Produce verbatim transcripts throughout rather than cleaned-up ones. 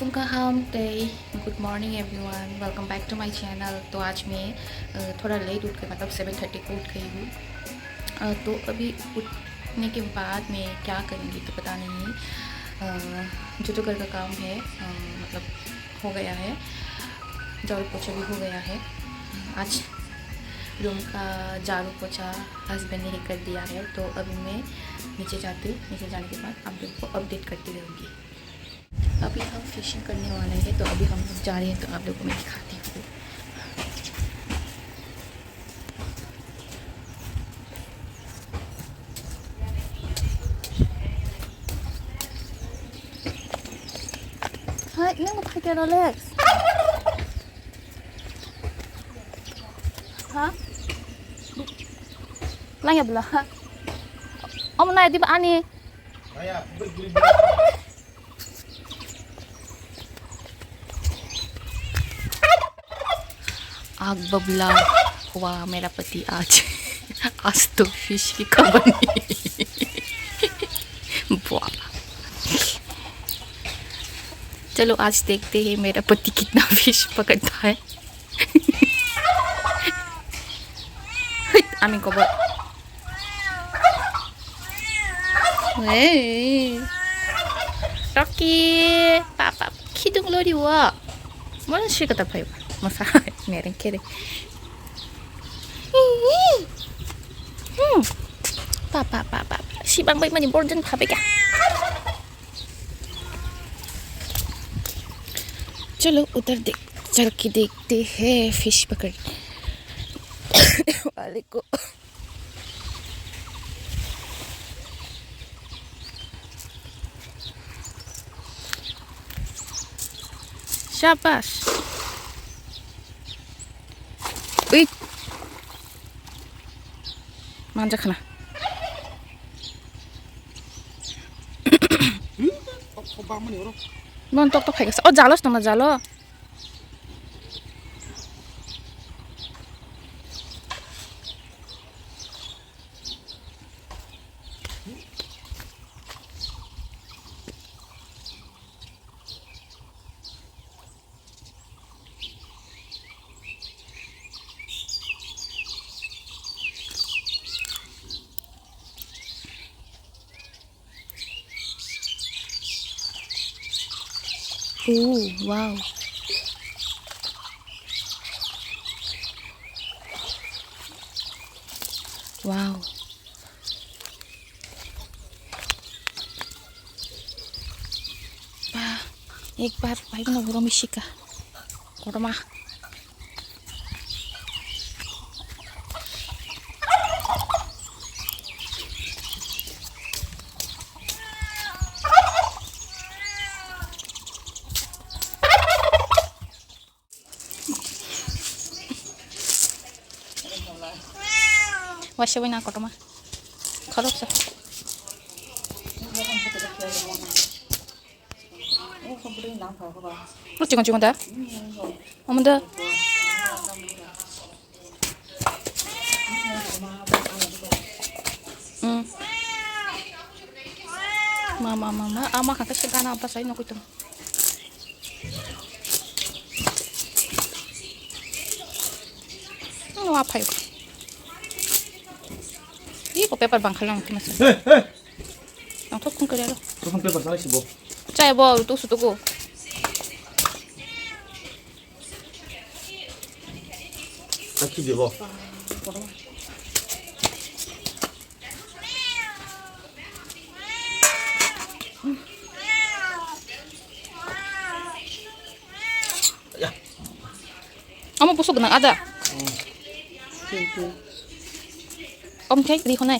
Welcome, day. Good morning everyone, welcome back to my channel। तो आज मैं अ, थोड़ा लेट उठ गई, मतलब सेवन थर्टी को उठ गई हूँ। अ, तो अभी उठने के बाद मैं क्या करूँगी तो पता नहीं। अ, जो जो घर का काम है, अ, मतलब हो गया है, झाड़ू पोछा भी हो गया है। आज रूम का झाड़ू पोछा हस्बैंड ने ही कर दिया है। तो अभी मैं नीचे जाती हूँ, नीचे जाने के बाद आप लोग को अपडेट करती रहूँगी। अभी हम फिशिंग करने वाले हैं, तो अभी हम लोग जा रहे हैं, तो आप लोगों को मैं दिखाती हूँ। Hai, ini mau pakai Rolex. Hah? Lang ya bela. Om na di ba ani. आग बबला हुआ मेरा पति आज। आज तो फिश की खबर नहीं। वाह। चलो, आज देखते हैं मेरा पति कितना फिश पकड़ता है। Hei, ami kobo. Hei. Rocky, papa, khidung lori wo. Mana sih kata pai. Masa mereng kere. Hmm. Papa, papa, si bang bai mani borjan phabe ka. चलो उधर देख, चल के देखते हैं फिश पकड़ वाले को। शाबाश। Uy. Manja khana. Non tok tok khai gasa. Oh, jalo tong na jalo. Oh, wow. Wow. Ba, ek bar pai no guro misika. Korma. Waisa bai na kotorma. Khoroksa. O chikon chikon da? Omo da? Hmm. Ma, ma, ma, ma. Ama kaka se gana apa sai no kuitum. Ano apa yuk? Ih, ko paper bang khalang kena sa. Hey, hey. Ang thok kung kaya lo. Thok kung paper sa si bo. Chai bo, tu su tu ko. Aki de bo. Ya. Amo busuk nang ada. Om khe ri honai.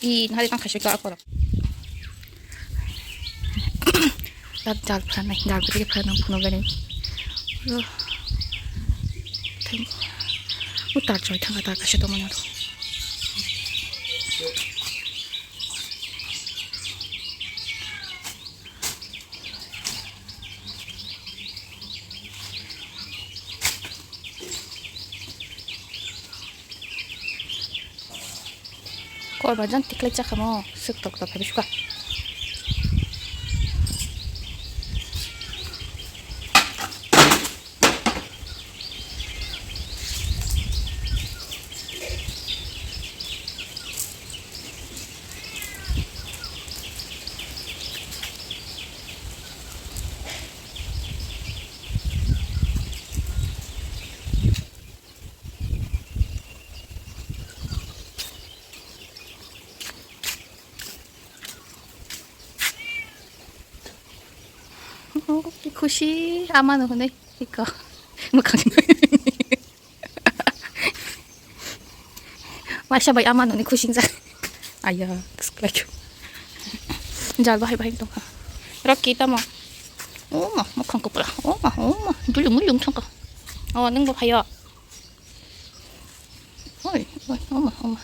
I hari tang khasik ka akorok. Tak jal phanai, jal phanai phano phano gani. Oh. Thank you. Utar choi thang atar kaisa tongmani oro. Koi ba jang tiklai chakha mo, suk tok tok hai bisuka. Khusi ama no hwnwi iko. Mwkhang. Waisa bai ama noni khusi jak. Aya, khlai. Jal bahai bahai tongkha. Rok kita mo. O ma, mwkhang kupla. O ma, o ma. Dulung mulung thangkha. O, nang bo phayo. Oi, oi, o ma, o ma.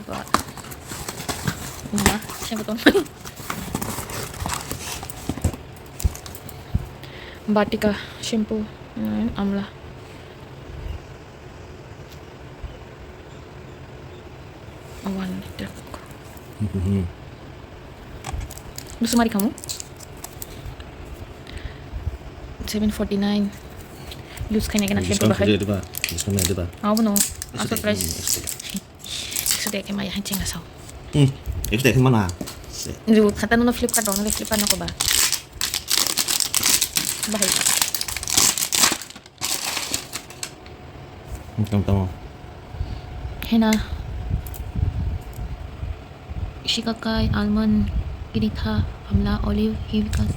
Ba. Uma, siapa tuh? Batika shampoo, eh, amla. One liter. Mhm. Gusto mari kamu? Seven forty-nine. Use khaina kena shampoo discount bahai. Diba? Discount diba? Abo no. Asal price. Ekso de khe maya hai chengna sao. Hmm. Ekso de khe mana. Ribu khata no Flipkart dong, Flipkart no ko ba. Bahai. Tong tong. Hena. Shikakai, almond, kiritha, amla, olive, hibiscus.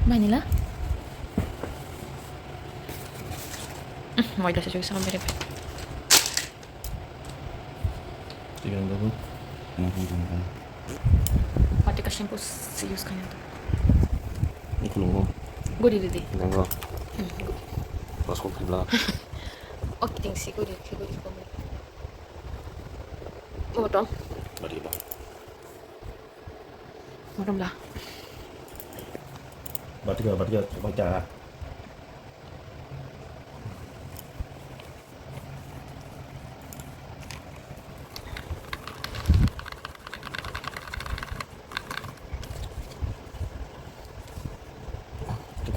Vanilla. Moila sa juga sama bere. Tiga yang dulu. Yang penting kan. Pakai ka shampoo si use kanya tu. Ini kulung mo. Guri didi. Yang go. Hmm, guri. Pas kok kibla. Oke, ting si guri, si guri kamu. Mau dong. Bari ba. Mau dong lah. Batika, batika, batika.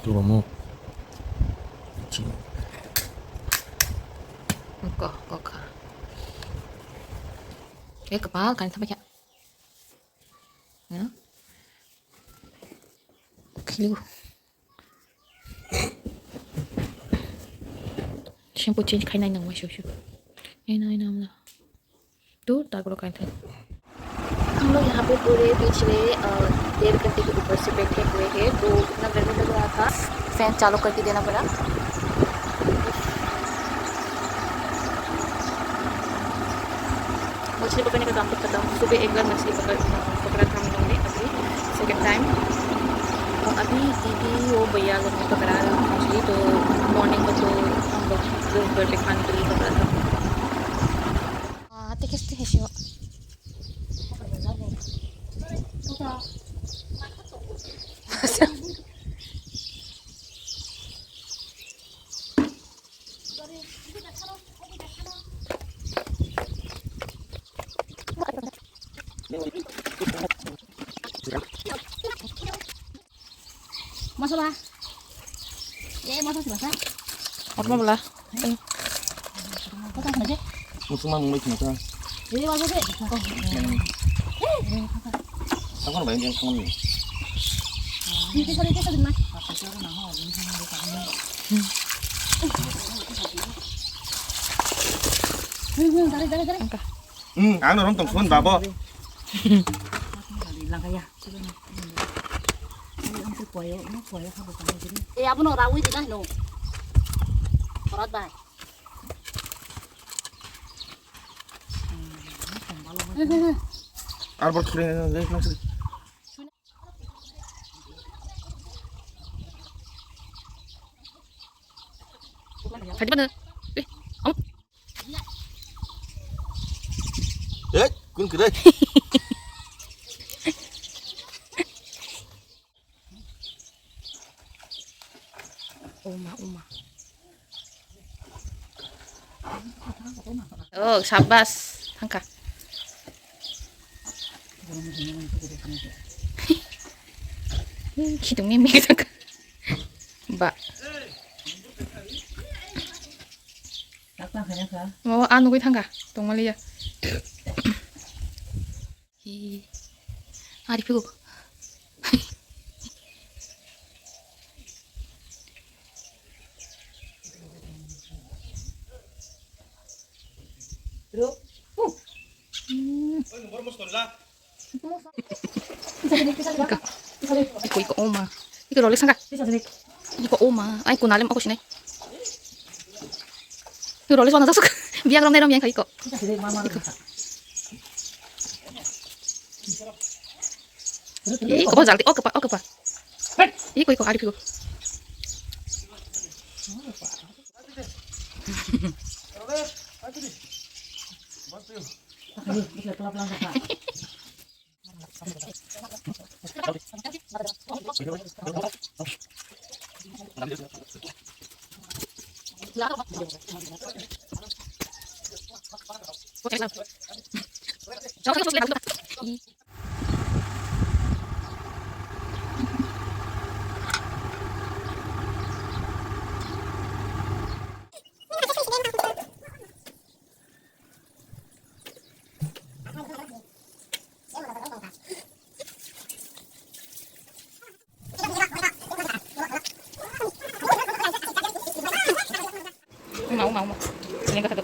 Tuklo mo. Ko, ko ka. Eka pa kan tama kya. Ya. Kilo. Shampoo change khai nai nang mai shu shu. Ai nai nam la. Tu ta gulo kai thai. हम लोग यहाँ पे पूरे बीच में, अ, डेढ़ घंटे के ऊपर से बैठे हुए हैं, तो इतना गर्मी लग रहा था। फैन चालू करके देना पड़ा। मछली पकड़ने का काम तो खत्म। सुबह एक बार मछली पकड़, पकड़ा था हम लोगों ने, अभी सेकंड टाइम। और अभी दीदी वो भैया लोग ने पकड़ा मछली, तो मॉर्निंग में तो हम लोग दो घर पे खाने के लिए पकड़ा था। हाँ, तो किससे है Shiva? Masa ba? Eh, masa sih masa? Apa malah? Masa sih masa? Musuh mah mulai sih masa. Ini masuk sih. Tangkon bayang yang tangkon ni. Ini kita kita kita. Hmm, hmm, tarik, tarik, tarik. Angka. Hmm, ano rom tong sun babo. Langkaya. Eh, abono rawi di na no. Korat bai. Ar bor khire nang sri. Khadi bana. Eh, am. Eh, kun kire. Uma, uma. Oh, sabas. Thangka. Khidung ni mi thangka. Ba. Mo anugui thangka. Tongmaliya. Hi. Ari phiguk. Iko, iko oma. Iko Rolex sangka. Iko oma. Ai, kunalem aku sini. Iko Rolex wana jasuk. Biang rom nerom yang iko. Iko. Iko bal jaldi. Oke pa, oke pa. Iko, iko, ari phiguk. Uma, uma, uma. Siling ka satu.